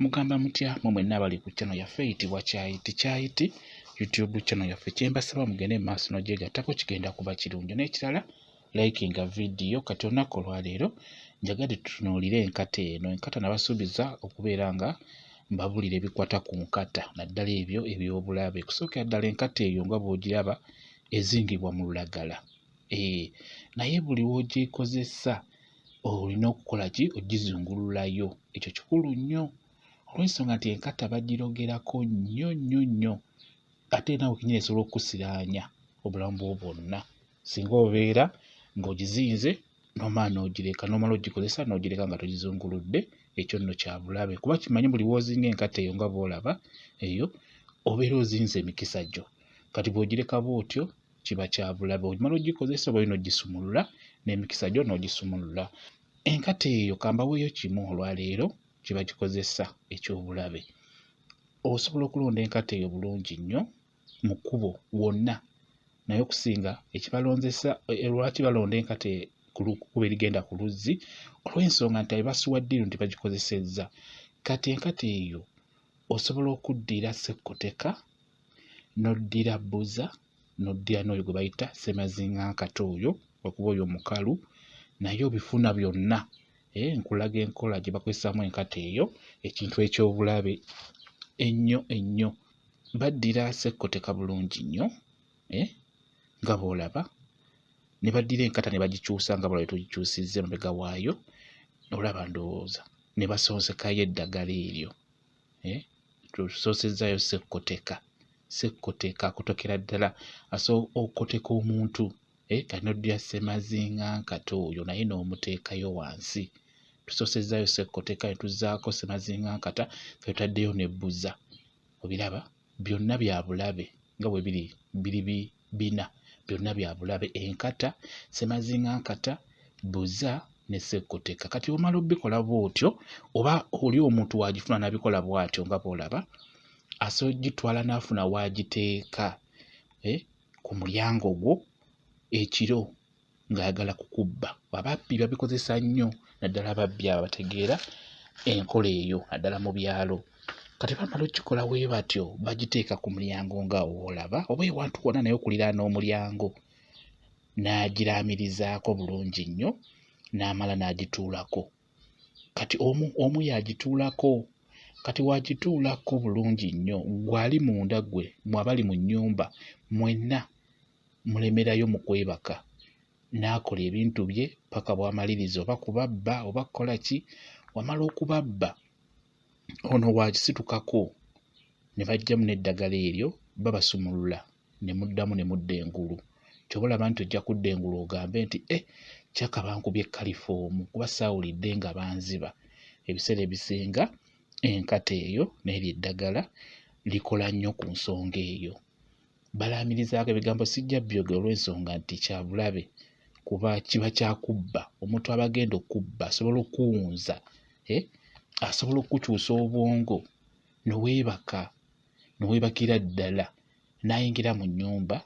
Mugamba mutya mwe mwenna abali ku channel yaffe eyitibwa Kyayiti Kyayiti YouTube channel yaffe, kyembasaba mugende mu maaso n'ogyegattako kigenda kuba kirungi. N'ekirala likinga vidiyo. Kati olunaku olwaleero njagadde tutunuulire enkata eno. Enkata nabasuubiza okubeera nga mbabulira ebikwata ku nkata naddala ebyo eby'obulabe. Kusookera ddala enkata eyo nga bw'ogiraba ezingibwa mu lulagala. Ee, naye buli w'ogikozesa olina okukola ki? Ogizungululayo. Ekyo kikulu nnyo olw'ensonga nti enkata bagirogerako nnyo nnyo nnyo, ate naawe kenyini esobola okukusiraanya obulamu bwo bwonna singa obeera ng'ogizinze n'omala n'ogireka, n'omala ogikozesa n'ogireka nga togizunguludde. Ekyo nno kya bulabe kuba kimanyi buli w'ozinga enkata eyo nga bw'olaba eyo obeera ozinze emikisa gyo. Kati bw'ogireka bw'otyo kiba kya bulabe, omala ogikozesa oba olina ogisumulula n'emikisa gyo n'ogisumulula. Enkata eyo kambaweeyo kimu olwaleero kye bagikozesa eky'obulabe. Osobola okulonda enkata eyo bulungi nnyo mu kkubo wonna, naye okusinga ekibalonzesa lwaki balonda enkata ku kkubo erigenda ku luzzi, olw'ensonga nti ebasuwa ddiiru nti bagikozesezza. Kati enkata eyo osobola okuddira ssekkoteka n'oddira bbuza n'oddira n'oyo gwe bayita ssemazinga nkata oyo okuba oyo mukalu, naye obifuna byonna. Eh, nkulaga enkola gye bakozesaamu enkata eyo, ekintu eky'obulabe ennyo ennyo. Baddira ssekkoteka bulungi nnyo, eh, nga bw'olaba, ne baddira enkata ne bagikyusa nga bw'olaba tugikyusizza emabega waayo, olaba ndowooza, ne basonsekayo eddagala eryo. Eh, tusoosezaayo ssekkoteka. Ssekkoteka akotokera ddala, asobola okukoteka omuntu. Eh, kati n'oddira ssemazinga nkata oyo naye n'omuteekayo wansi. Tusoosezaayo ssekkoteka ne tuzzaako ssemazinga nkata, kati tutaddeyo n'ebbuza. Obiraba? Byonna bya bulabe nga bwe biri biri bina, byonna bya bulabe. Enkata, ssemazinga nkata, bbuza ne ssekkoteka. Kati omala obikola bw'otyo, oba oli omuntu w'agifuna n'abikola bw'atyo nga bw'olaba, asobola ogitwala n'afuna w'agiteeka eh, ku mulyango gwo ekiro ng'ayagala kukubba. Ababbi babikozesa nnyo naddala ababbi abo abategeera enkola eyo naddala mu byalo. Kati bamala okukikola bwe batyo bagiteeka ku mulyango nga w'olaba oba ewantu wonna naye okuliraana omulyango n'agiraamirizaako bulungi nnyo n'amala n'agituulako. Kati omu omu y'agituulako, kati w'agituulako bulungi nnyo ggwe ali munda ggwe mmwe abali mu nnyumba mwenna mulemerayo mu kwebaka n'akola ebintu bye paka bw'amaliriza oba kubabba oba kukola ki, wamala okubabba ono w'akisitukako ne baggyamu n'eddagala eryo babasumulula ne muddamu ne mudda engulu. Ky'oba olaba nti ojja kudda engulu ogambe nti eh Kyaka bankubye kalifoomu kuba saawulidde nga banziba. Ebiseera ebisinga enkata eyo n'eryo eddagala likola nnyo ku nsonga eyo. Balaamirizaako ebigambo sijja byogera olw'ensonga nti kya bulabe kuba kiba kya kubba. Omuntu aba agenda okukubba asobola okukuwunza, eh, asobola okukukyusa obwongo ne weebaka ne weebakira ddala n'ayingira mu nnyumba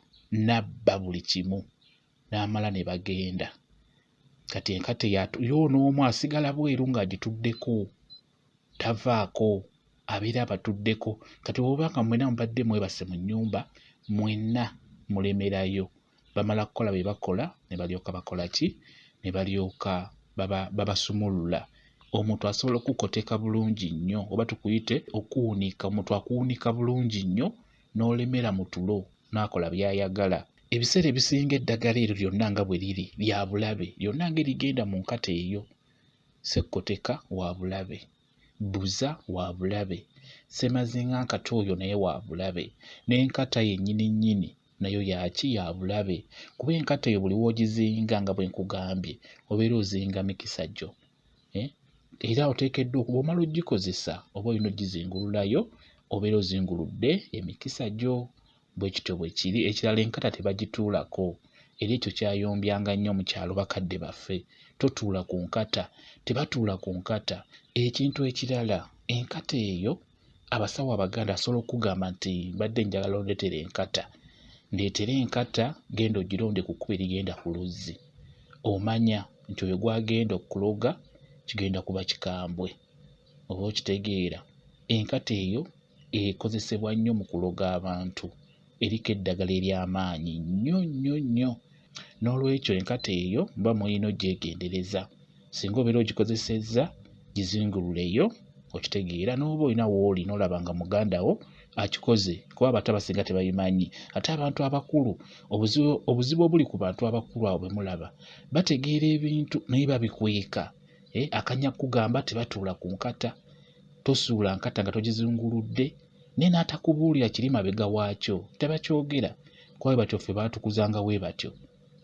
n'abba buli kimu n'amala ne bagenda. Kati enkata eyo y'ono omu asigala bweru ng'agituddeko tavaako abeera abatuddeko. Kati bw'oba nga mwenna mubadde mwebase mu nnyumba mwenna mulemerayo. Bamala kukola bye bakola ne balyoka bakola ki? Ne balyoka babasumulula. Omuntu asobola okukukoteka bulungi nnyo oba tukuyite okuwunika, omuntu akuwunika bulungi nnyo n'olemera mu tulo n'akola by'ayagala. Ebiseera ebisinga eddagala eryo lyonna nga bwe liri lya bulabe, lyonna ng'erigenda mu nkata eyo. Ssekkoteka wa bulabe, Bbuza wa bulabe, Ssemazinga nkata oyo naye wa bulabe, n'enkata yennyini nnyini nayo ya ki? Ya bulabe. Kuba enkata eyo buli w'ogizinga nga bwe nkugambye obeera ozinga mikisa gyo. Eh? Era oteekeddwa okuba omala ogikozesa oba olina ogizingululayo obeera ozinguludde emikisa gyo. Bwe kityo bwe kiri. Ekirala enkata tebagituulako era ekyo kyayombyanga nnyo mu kyalo bakadde baffe. Totuula ku nkata, tebatuula ku nkata. Ekintu ekirala enkata eyo abasawo Abaganda asobola okukugamba nti mbadde njagala ondeetere enkata, ndeetere enkata genda ogironde ku kkubo erigenda ku luzzi. Omanya nti oyo gw'agenda okuloga kigenda kuba kikambwe oba okitegeera. Enkata eyo ekozesebwa nnyo mu kuloga abantu. Eriko eddagala ery'amaanyi nnyo nnyo nnyo. N'olwekyo enkata eyo muba mulina ogyegendereza. Singa obeera ogikozesezza, gizingululeyo, okitegeera, n'oba olina w'oli n'olaba nga muganda wo akikoze, kuba abato abasinga tebabimanyi. Ate abantu abakulu, obuzibu, obuzibu obuli ku bantu abakulu abo be mulaba, bategeera ebintu naye babikweka. Eh, akanya kukugamba tebatuula ku nkata, tosuula nkata nga togizunguludde, naye n'atakubuulira kiri mabega waakyo, tebakyogera. Kuba bwe batyo ffe baatukuzanga bwe batyo.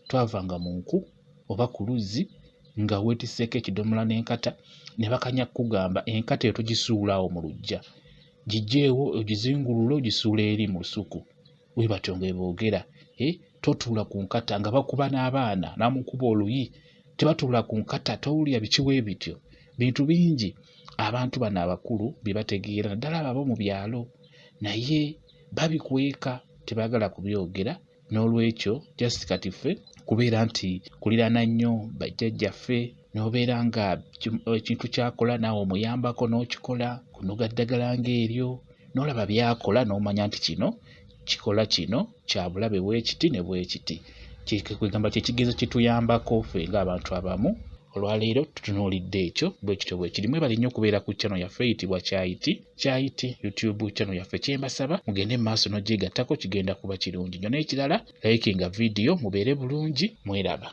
Twavanga mu nku oba ku luzzi nga weetisseeko ekidomola n'enkata ne bakanya kukugamba enkata eyo togisuula awo mu luggya, giggyeewo ogizingulule ogisuule eri mu lusuku. Bwe batyo nga bwe boogera. Eh, totuula ku nkata nga bakuba n'abaana n'amukuba oluyi, tebatuula ku nkata, towulira biki bwe bityo. Bintu bingi abantu bano abakulu bye bategeera naddala abo ab'omu byalo naye babikweka tebaagala kubyogera. N'olwekyo just kati ffe kubeera nti kuliraana nnyo bajjajjaffe n'obeera nga ekintu ky'akola naawe omuyambako n'okikola, kunoga ddagala ng'eryo n'olaba by'akola n'omanya nti kino kikola kino kya bulabe bwe kiti ne bwe kiti. Kwegamba kye kigezo kye tuyambako ffe ng'abantu abamu. Olwaleero tutunuulidde ekyo bwe kityo bwe kiri. Mwebale nnyo okubeera ku channel yaffe eyitibwa Kyayiti. Kyayiti YouTube channel yaffe kye mbasaba mugende mu maaso n'ogyegattako kigenda kuba kirungi nnyo. N'ekirala likinga vidiyo mubeere bulungi mweraba.